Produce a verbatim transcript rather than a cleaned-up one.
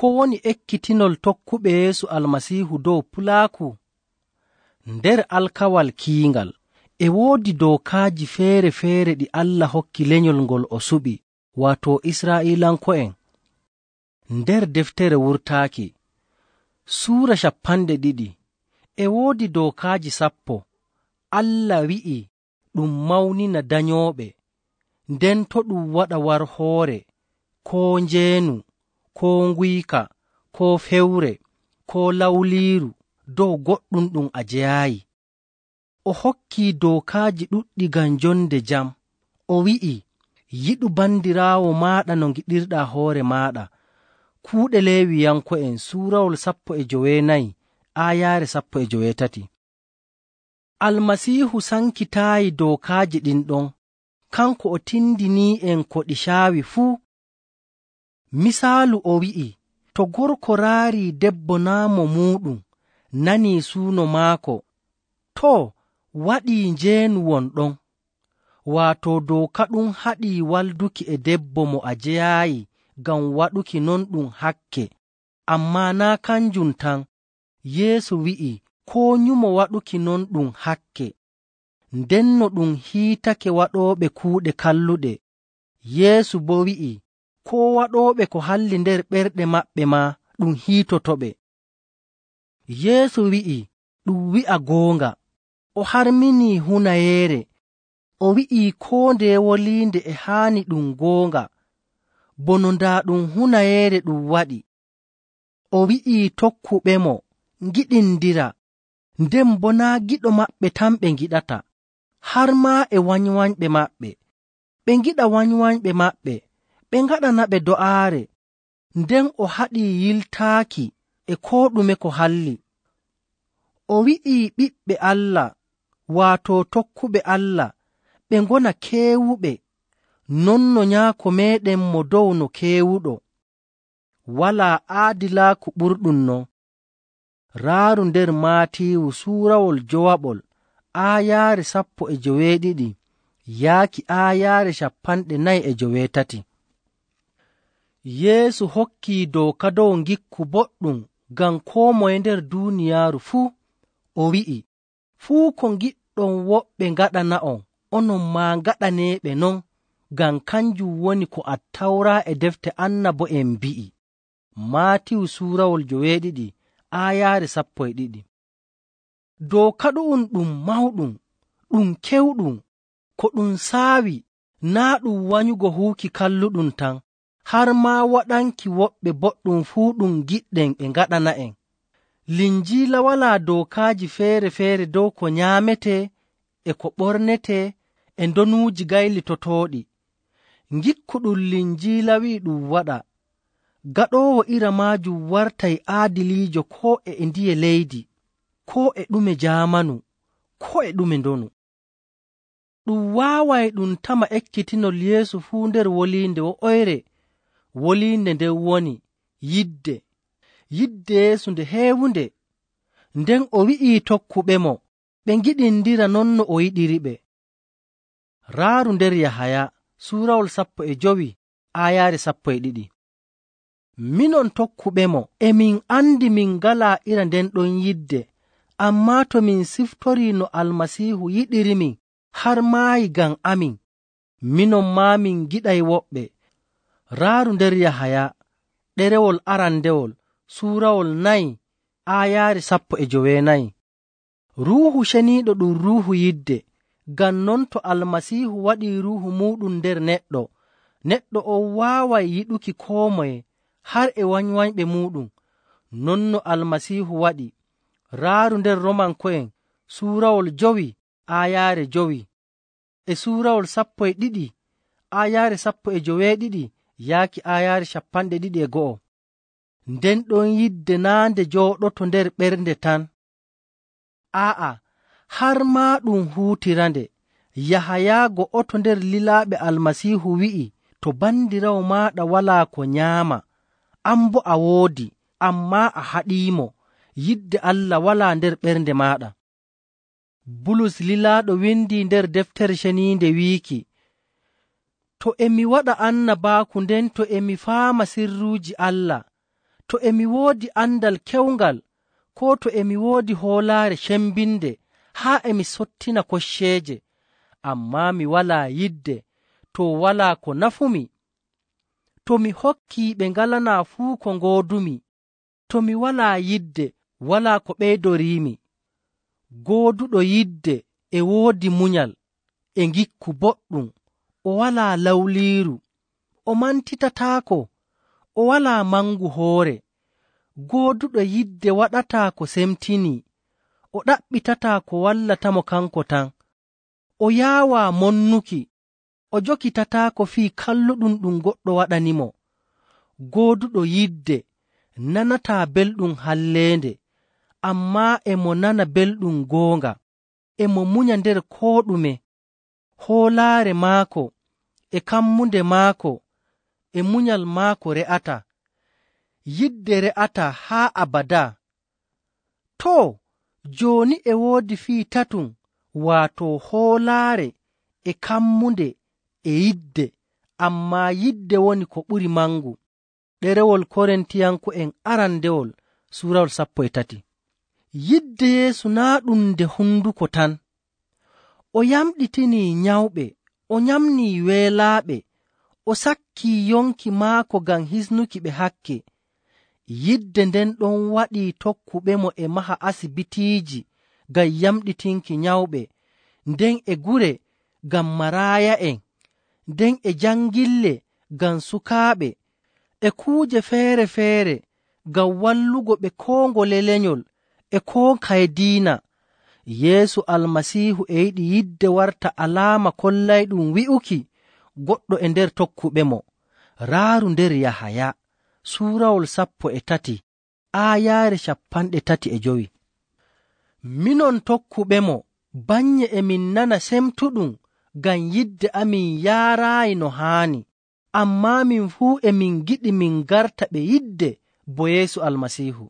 Ko woni ekkitinol tokkuɓe Yeesu Almasiihu dow pulaaku? Nder alkawal kiingal, e woodi dookaaji feere feere ɗi Allah hokki lenyol ngol o suɓi, waato Israa'iilanko'en. Nder deftere Wurtaaki, suura cappanɗe ɗiɗi, e woodi dookaaji sappo. Allah wi'i ɗum mawnina danyooɓe, nden to ɗum waɗa warhoore, koo njeenu, koo nguyka, koo fewre, koo lawliiru, dow goɗɗum ɗum a jeyaayi. O hokki dookaaji ɗuɗɗi ngam jonde jam. O wi'i, "Yiɗu bandiraawo maaɗa no ngiɗirɗa hoore maaɗa." Kuuɗe Leewiyanko'en, suurawol sappo e joweenayi, aayaare sappo e joweetati. Almasiihu sankitaayi dookaaji ɗin ɗon, kanko o tindinii en ko ɗi caawi fuu. Misaalu, o wi'i, "To gorko raarii debbo naa mo muuɗum, nanii suuno maako, too, waɗii njeenu won ɗon." Waato dooka ɗum haɗii walduki e debbo mo a jeyaayi, ngam waɗuki non ɗum hakke. Ammaa naa kanjum tan, Yeesu wi'i, "Koo nyumo waɗuki non ɗum hakke." Ndenno ɗum hiitake waɗooɓe kuuɗe kalluɗe. Yeesu boo wi'i, "Koo waɗooɓe ko halli nder ɓerɗe maɓɓe maa, ɗum hiitotoɓe." Yeesu wi'i, "Ɗum wi'a goonga." O harminii hunayeere. O wi'i, "Koo ndeye woliinde e haani ɗum goonga." Bono ndaa ɗum hunayeere ɗum waɗi. O wi'i tokkuɓe mo, "Ngiɗindira." Nden boo naa giɗo maɓɓe tan ɓe ngiɗata, har maa e wanywanyɓe maɓɓe. Ɓe ngiɗa wanywanyɓe maɓɓe, ɓe ngaɗana ɓe do'aare. Nden o haɗi yiltaaki e koo ɗume ko halli. O wi'i ɓiɓɓe Allah, waato tokkuɓe Allah, ɓe ngona keewuɓe, non no Nyaako meeɗen mo dow no keewuɗo. Walaa aadilaaku ɓurɗum non. Raaru nder Maatiyu suurawol jowaɓol, aayaare sappo e joweeɗiɗi, yaaki aayaare cappanɗe nayi e joweetati. Yeesu hokki dooka dow ngikku boɗɗum ngam koo moye nder duuniyaaru fuu. O wi'i, "Fuu ko ngiɗɗon woɓɓe ngaɗana'on, onon maa ngaɗaneeɓe non, ngam kanjum woni ko Attawra e defte annabo'en mbi'i." Maatiyu suurawol joweeɗiɗi, aayaare sappo e ɗiɗi. Dooka ɗu'um ɗum mawɗum, ɗum kewɗum, ko ɗum saawi, naa ɗum wanyugo huuki kalluɗum tan, har maa waɗanki woɓɓe boɗɗum fuu ɗum ngiɗɗen ɓe ngaɗana'en. Linjiila walaa dookaaji feere feere dow ko nyaametee e ko ɓornetee e ndonuuji gaylitotooɗi. Ngikku ɗum Linjiila wi'i ɗum waɗa, gaɗoowo ira maajum wartay aadiliijo koo e ndiye leydi, koo e ɗume jaamanu, koo e ɗume ndonu. Ɗum waaway ɗum tama ekkitinol Yeesu fuu nder woliinde wo'oyre. Woliinde nden woni yidde. Yidde Yeesu nde heewunde. Nden o wi'i tokkuɓe mo, ɓe ngiɗindira non no o yiɗiri ɓe. Raaru nder Yahaya, suurawol sappo e jowi, aayaare sappo e ɗiɗi. Minon tokkuɓe mo, e min andi min ngalaa ira nden ɗon yidde, ammaa to min siftorii no Almasiihu yiɗiri min, har maayi ngam amin, minon maa min ngiɗay woɓɓe. Raaru nder Yahaya, ɗerewol arandewol, suurawol nayi, aayaare sappo e joweenayi. Ruuhu Ceniiɗo ɗum Ruuhu yidde, ngam non to Almasiihu waɗii Ruuhu muuɗum nder neɗɗo, neɗɗo on waaway yiɗuki koo moye, har e wanywanyɓe muuɗum. Non no Almasiihu waɗi. Raaru nder Romanko'en, suurawol jowi, aayaare jowi, e suurawol sappo e ɗiɗi, aayaare sappo e joweeɗiɗi, yaaki aayaare cappanɗe ɗiɗi e go'o. Nden ɗon yidde naa nde jooɗoto nder ɓernde tan. Aa'a, har maa ɗum huutirande. Yahaya go'oto nder lilaaɓe Almasiihu wi'i, "To bandiraawo maaɗa walaa ko nyaama, an boo a woodi, ammaa a haɗiimo, yidde Allah walaa nder ɓernde maaɗa." Bulus lilaaɗo windi nder Deftere Ceniinde wiiki, "To e mi waɗa annabaaku, nden to e mi faama sirruuji Allah, To e mi woodi anndal kewngal, koo to e mi woodi hoolaare cembinnde haa e mi sottina kocceeje, ammaa mi walaa yiɗde, to walaa ko nafumi. To mi hokkii ɓe ngalanaa fuu ko ngoodumi, to mi walaa yiɗde, walaa ko ɓeydoriimi. Gooduɗo yiɗde e woodi munyal, e ngikku boɗɗum, o walaa lawliiru, o mantitataako, o walaa mangu hoore. Gooduɗo yiɗde waɗataa ko semtinii, o ɗaɓɓitataa ko wallata mo kanko tan. O yaawaa monnuki, o jokitataako fii kalluɗum ɗum goɗɗo waɗani mo. Gooduɗo yiɗde nanataa belɗum halleende, ammaa e mo nana belɗum goonga, e mo munya nder koo ɗume. Hoolaare maako, e kammunde maako, e munyal maako re'ataa. Yiɗde re'ataa haa abadaa. Too, jooni e woodi fii tatum, waato hoolaare, e kammunde, e yiɗde, ammaa yiɗde woni ko ɓuri mangu. Ɗerewol Korintiyanko'en arandewol, suurawol sappo e tati. Yiɗde Yeesu naa ɗum nde hunduko tan. O yamɗitinii nyawɓe, o nyamnii weelaaɓe, o sakkii yonki maako ngam hisnuki ɓe hakke. Yidde nden ɗon waɗi tokkuɓemo e maha asibitiiji ngam yamɗitinki nyawɓe, nden e gure ngam maraaya'en, nden e jangille ngam sukaaɓe, e kuuje feere-feere ngam wallugo ɓe koo ngole lenyol e koo kaye diina. Yeesu Almasiihu e yiɗi yidde warta alaama kollayɗum wi'uki goɗɗo e nder tokkuɓemo. Raaru nder Yahaya, suurawol sappo e tati, aayaare cappanɗe tati e jowi. Minon tokkuɓemo, bannye e min nana semtuɗum ngam yidde amin yaaraayi no haani, ammaa min fuu e min ngiɗi min ngarta ɓe yidde bo Yeesu Almasiihu.